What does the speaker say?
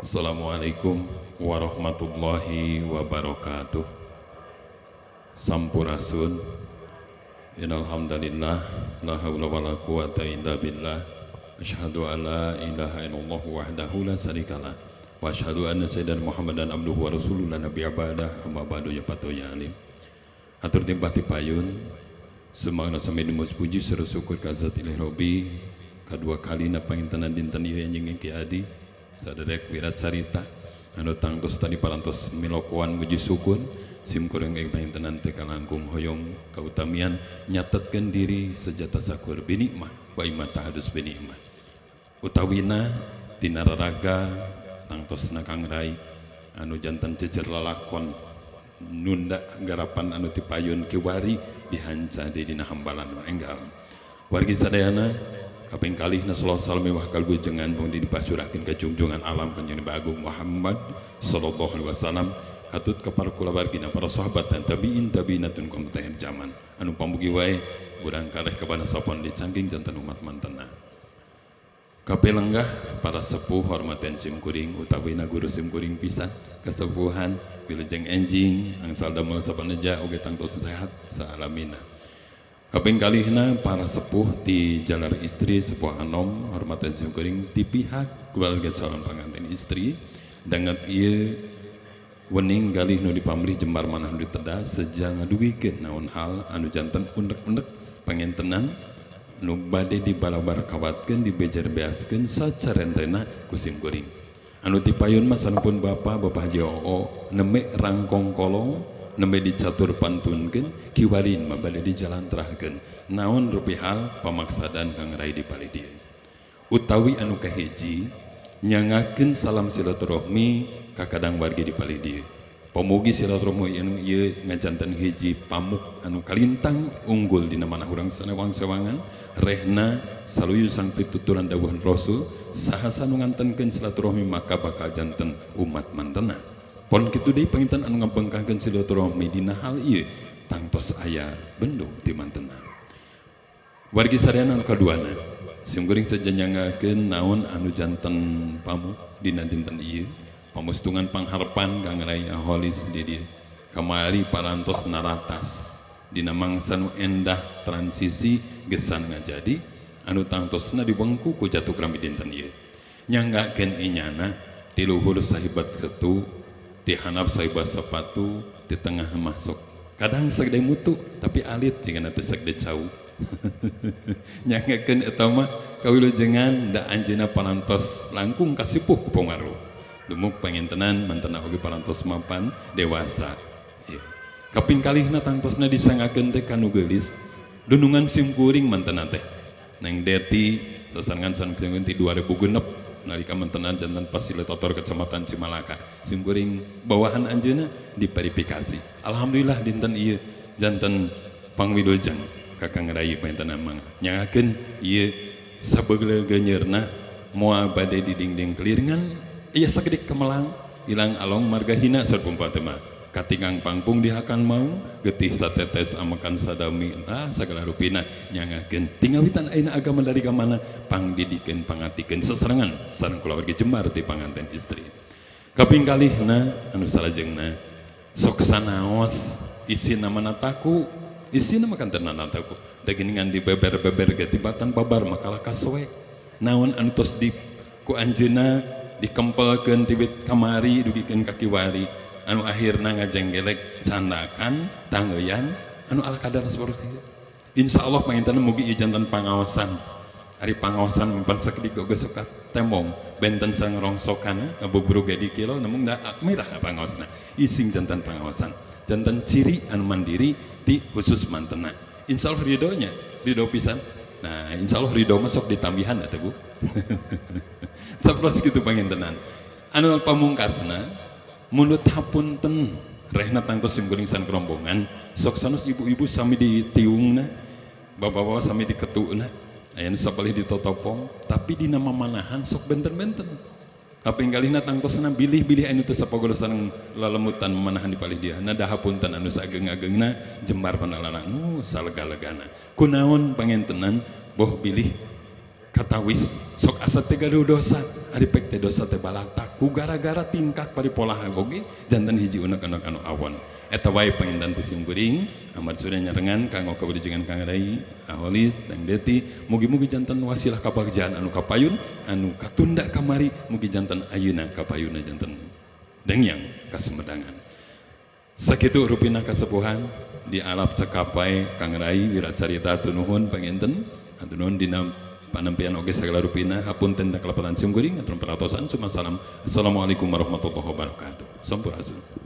Assalamualaikum warahmatullahi wabarakatuh. Sampurasun. Innal hamdalillah la haula wala quwata illa billah. Asyhadu an la ilaha illallah wahdahu la syarikalah wa asyhadu anna sayyidina Muhammadan abduhu wa rasuluhu la nabiyya ba'dah, amma ba'du, ya patuh ya alim. Hatur timpah ti payun sumangga sami dumus puji seru syukur ka zat ilahi Rabbi kadua kalina pangintenan dinten ieu anjing Ki Adi saderek wirat carita anu tangtos tadi parantos milokoan muji syukur sim kuring ing pangintenan teh kalangkung hoyong kautamian nyatetkeun diri sejata sakur binikmah wa imma tahadus binikmah utawina tina raraga tangtosna Kang Rai anu janten jejer lalakon nunda garapan anu tipayun kiwari dihanca di dina hambalan nu enggal. Wargi sadayana, kaping kalih na sallallahu alaihi wa kalgujengan pun dipacurahkeun ka jungjungan alam Kanjeng Nabi Agung Muhammad sallallahu alaihi wasallam, katut ka para kulawargina, para sahabat dan tabiin tabiinatun kom akhir zaman anu pamugi wae urang kareh kabana sopon dicangking janten umat mantena. Kapelenggah para sepuh hormaten sim kuring, utawina guru sim kuring pisan kesepuhan, wilujeng enjing angsal damel sapaneja oge tangtos sehat saalamina. Kaping kalihna para sepuh ti jalar istri, sepuh anom hormatan sim kuring ti pihak keluarga calon pengantin istri, danget ieu wening galih nu dipamrih jembar manah nu ditedas seja ngadugikeun naon hal anu janten unek-unek pangentenan nu bade dibalabar kawatkeun dibejer beaskeun sacarentena ku sim kuring. Anu tipayun mah sampun Bapak Bapak Haji Oo nembe rangkong kolong, nembe dicatur pantunkeun, kiwarin mah bade dijalantrahkeun naon rupi hal pamaksadan Kang Rai di palih dieu. Utawi anu kahiji, nyangakeun salam silaturahmi ka kadang wargi di palih dieu. Pamugi silaturahmi anu ieu ngajanten hiji pamuk anu kalintang unggul dina manah urang sanewang-sewangan, rehna saluyu sang pituturan dawuhan Rasul, saha nu ngantenkeun silaturahmi maka bakal janten umat mantena. Pon kitu deui, panginten anu ngabengkahkeun silaturahmi dina hal ieu tangtos aya bendo ti mantena. Wargi sadayana, anu kaduana sim kuring sajanyangakeun naon anu janten pamuk dina dinten ieu, pamustungan pangharpan Kang Rai Aholis di dieu kamari parantos naratas dina mangsa nu endah transisi gesan ngajadi anu tangtosna diwengku ku jatuh krami dinten ieu. Nyanggakeun inyana ti luhur sahibat setu, ti handap sahibat sepatu, di tengah masuk kadang sagede mutu tapi alit jika nanti sagede cau. Nyanggakeun eta mah kawilujengan da anjeunna parantos langkung kasipuh ku pengaruh dumuk pangintenan mantena oge parantos mapan dewasa ya. Kaping kalihna tangtosna disangakeun teh kanu geulis dunungan sim kuring mantena teh Neng Deti sasarengan san ti 2006 nalika mantenan janten fasilitator Kecamatan Cimalaka, sim kuring bawahan anjeunna diverifikasi. Alhamdulillah dinten ieu janten pangwilujeng Kakang Rai. Panginten mangga nyangakeun ieu sabeuglegeunyeurna moal bade di dingding keliringan iya sakedik kemelang ilang along marga hina saur mah katingang pangpung dihakan mau getih satetes amakan sadami, ah segala rupina. Nyangakeun tingawitan ayeuna agama dari ka mana pangdidikeun pangatikeun sesarengan sareng kulawargi jembar ti panganten istri. Kaping kalihna anu salajengna, sok sanaos isi nama taku isi nama kan tenan taku daginingan di beber-beber ge tibatan babar makalah kasoek naon anu tos di ku anjeunna dikempelkeun tibit kamari dugikeun ka kiwari anu akhirna ngajenggelek candakan tangeuyan anu ala kadar seperti. Insyaallah panginten mugi ieu janten pangaosan. Ari pangaosan pan sakedik oge sok tembong benten sareng rongsokan ngabubrug ge di kilo namun da mirah pangaosna ising janten pangaosan, janten ciri anu mandiri di khusus mantena. Insyaallah ridhonya ridho pisan. Nah, insyaallah ridho masuk ditambihan atuh, Bu. Sapros kitu pangintenan. Anu pamungkasna, mulut hapunten rehna tangtos sim kuring san kerombongan sok sanos ibu-ibu sami ditiungna, bapak-bapak sami diketukna, aya nu sapalih ditotopong, tapi dina mamanahan sok benten-benten. Kaping kalihna tangtosna bilih-bilih anu teu sapagolo sareng lalemutan mamanahan di palih dia. Nah, hapunten anu saageng-agengna jembar panalarang nu salega-legana. Kunaon pangentenan boh bilih Katawis sok asa teh gaduh dosa, ari pek teh dosa teh balatak ku gara-gara tingkah paripolah oge janten hiji unek-unek anu awon. Eta wae panginten ti simkuring. Ahmad Surya nyarengan kanggo kawilujengan Kang Rai, Aholis, Dang Deti, mugi-mugi janten wasilah kabagjaan anu kapayun, anu katunda kamari mugi janten ayeuna kapayuna janten dengyang kasumedangan. Sakitu rupina kasepuhan di alap cekap wae Kang Rai wiracarita, nuhun panginten, hatur nuhun dina panampian oge sagala rupina. Hapunten kalepatan simkuring, atur peratosan. Salam. Assalamualaikum warahmatullahi wabarakatuh. Sampurasun.